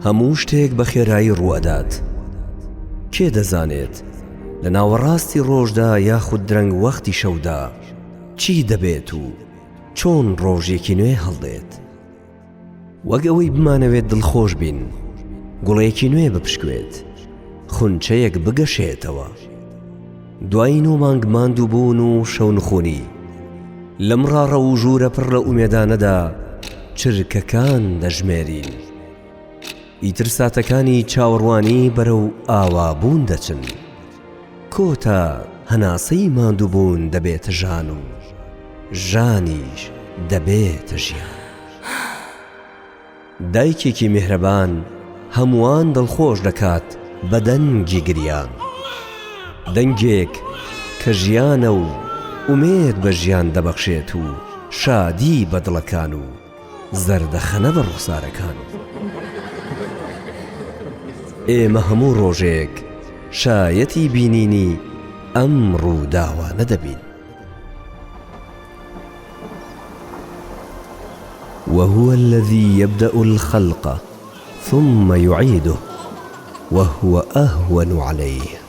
هەموو شتێک بە خێرایی ڕووئەدات. کێ دەزانێت لە ناوەڕاستی ڕۆژدا یاخود درەنگ وەختی شەودا چی دەبێت و چۆن ڕۆژێکی نوێ هەڵدێت؟ وەک ئەوەی بمانەوێت دڵخۆش بین، گوڵێکی نوێ بپشکوێت، خونچەیەک بگەشێتەوە. دوای نۆ مانگ ماندووبوون و شەونخونی، لەم ڕاڕەو و ژوورە پڕ لە ئومێدانەدا چرکەکان دەژمێرین. ئیتر ساتەکانی چاوەڕوانی بەرەو ئاوابوون دەچن. کۆتا هەناسەی ماندووبوون دەبێتە ژان و ژانیش دەبێتە ژیان. دایکێکی میهرەبان هەمووان دڵخۆش دەکات بە دەنگی گریان. دەنگێک کە ژیانە و ئومێد بە ژیان دەبەخشێت و شادی بە دڵەکان و زەردەخەنە بە ڕوخسارەکان. ئێمە هەموو ڕۆژێک شایەتی بینینی ئەم ڕووداوانە دەبین. وهو الذی یبدأ الخلق ثم یعیده وهو اهون علیه.